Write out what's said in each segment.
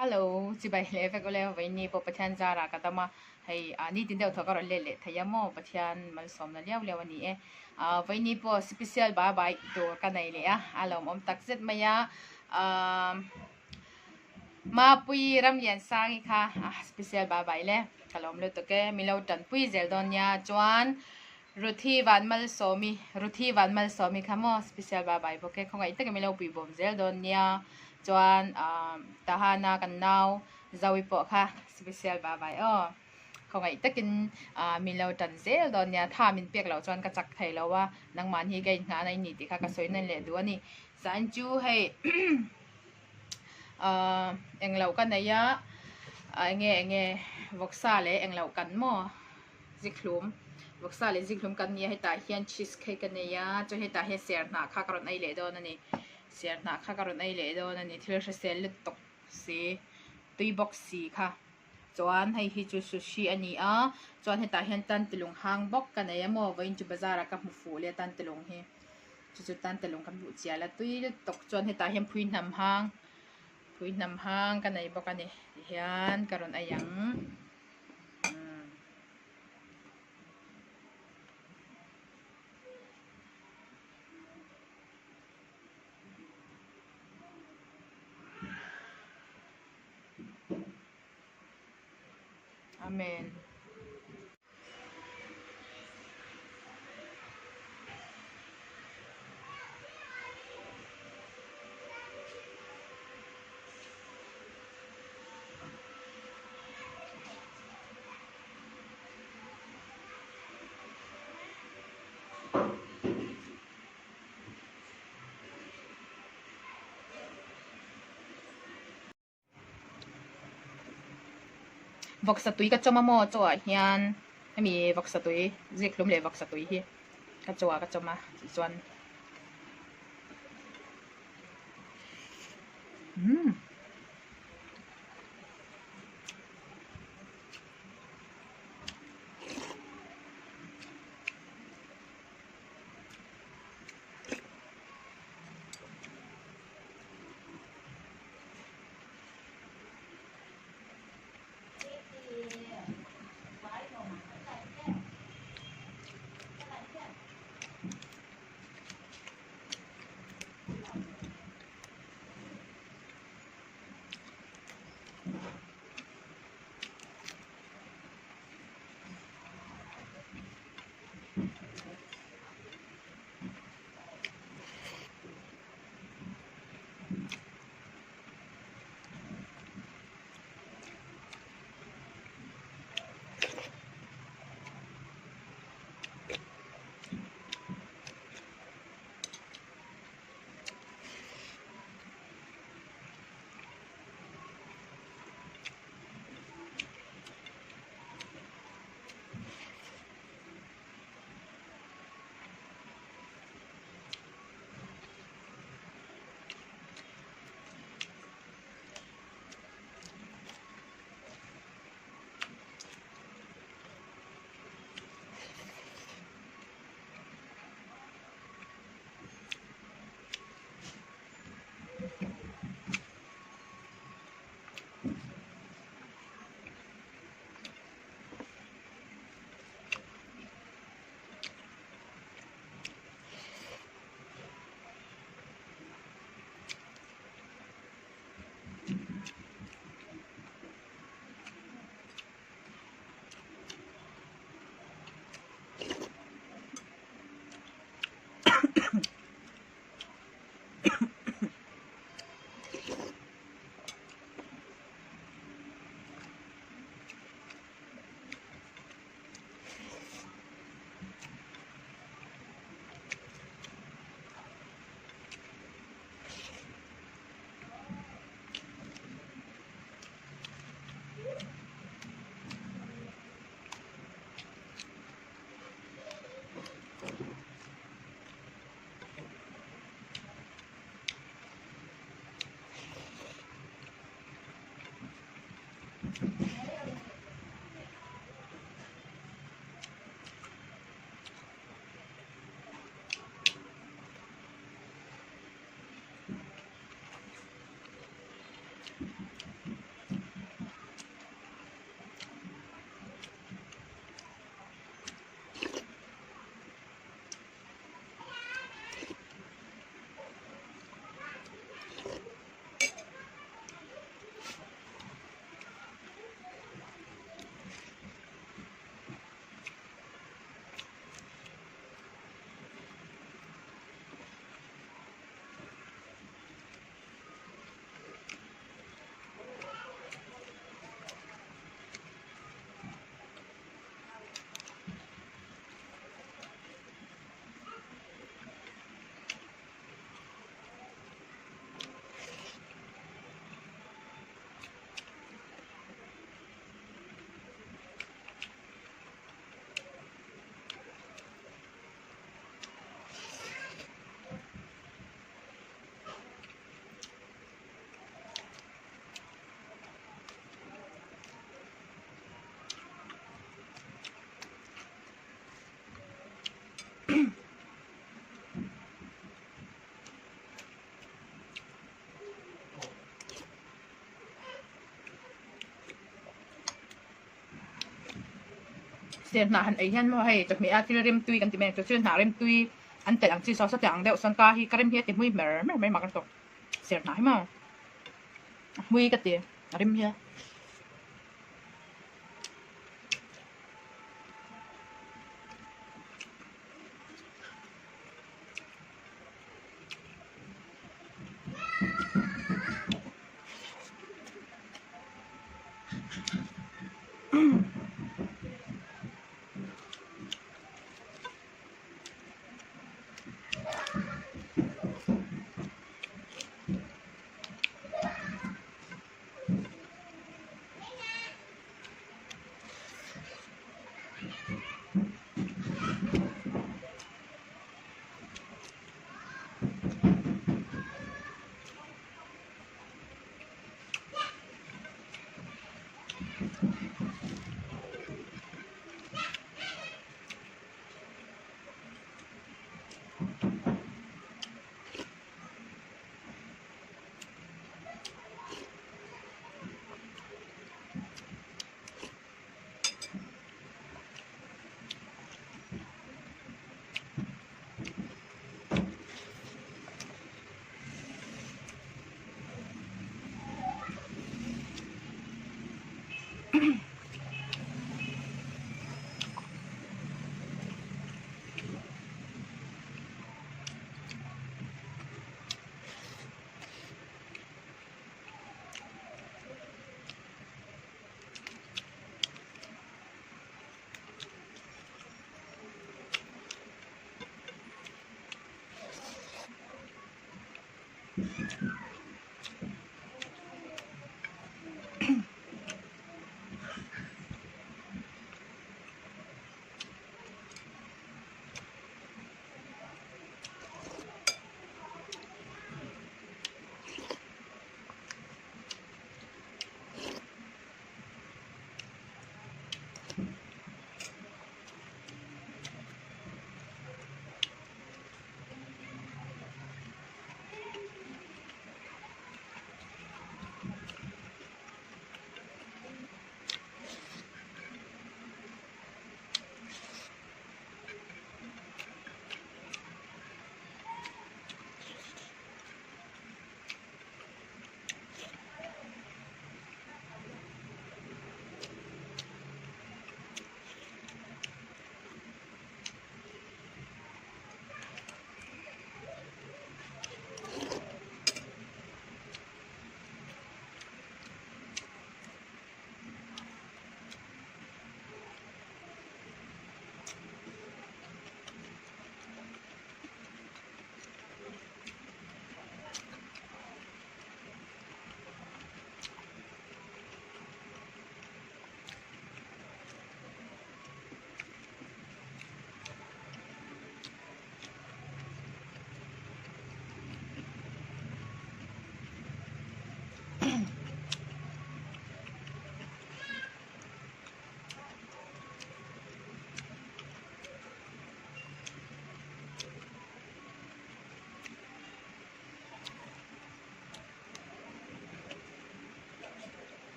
Hello, chibai hle vek ule, vawiin pawh Pathian zarah ka dam a, hei nitin deuh thaw ka rawn let leh thei a maw, Pathian malsawmna liau liau a ni e. Vawiin pawh special ba bai tur ka nei leh a, a lawmawm tak zet mai a. Mapui Ramliansangi kha special ba bai le, ka lawm lutuk e, min lo tanpui zel dawn nia chuan Ruthi Vanmalsawmi, Ruthi Vanmalsawmi kha maw special ba bai bawk e, khawngaih takin min lo pui bawm zel dawn nia. Chuan Tahana kan nau Zoe pawh kha special ba bai aw. Khawngaih takin min lo tan zel dawn nia, tha min pek loh chuan ka chak thei lo a, nangmahni hi ka inngahna i ni tih kha ka sawi nawn leh duh a ni. Zan chu hei englo ka nei a, enge enge vawksa leh englo kan maw. Zikhlum, vawksa leh zikhlum kan nia hetah hian cheese cake a nei a chuan hetah hian ser hnah kha ka rawn ei leh dawn a ni ser hnah kha ka rawn ei leh dawn a ni thil hrisel lutuk si tui bawk si kha chuan hei hi chu sushi a ni a chuan hetah hian tan tilung hang bawk ka nei a maw vawiin chu bazar ah ka hmu fuh leh a tan tilung hi chu chu tan tilung kan hmuh chial a tui lutuk chuan hetah hian phui hnam hang phui hnam hang ka nei bawk a ni tihian ka rawn ei ang. Amen. Vawksa tui ka chawm a maw chaw ah hian hemi vawksa tui zikhlum leh vawksa tui hi ka chaw ah ka chawm a tichuan umm. Serhnah han ei hian maw hei chawhmeh a thil rimtui kan ti mai ang chu thil hnah rimtui an telh ang chi saw sawti ang deuh sawn ka hi ka rim hi a ti hmui hmer hmer mai mak lutuk serhnah hi maw a hmui ka ti a rim hi a.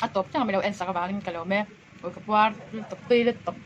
A tawp chiang mai lo en sak avangin ka lo me ui ka puar tawp tui lutuk.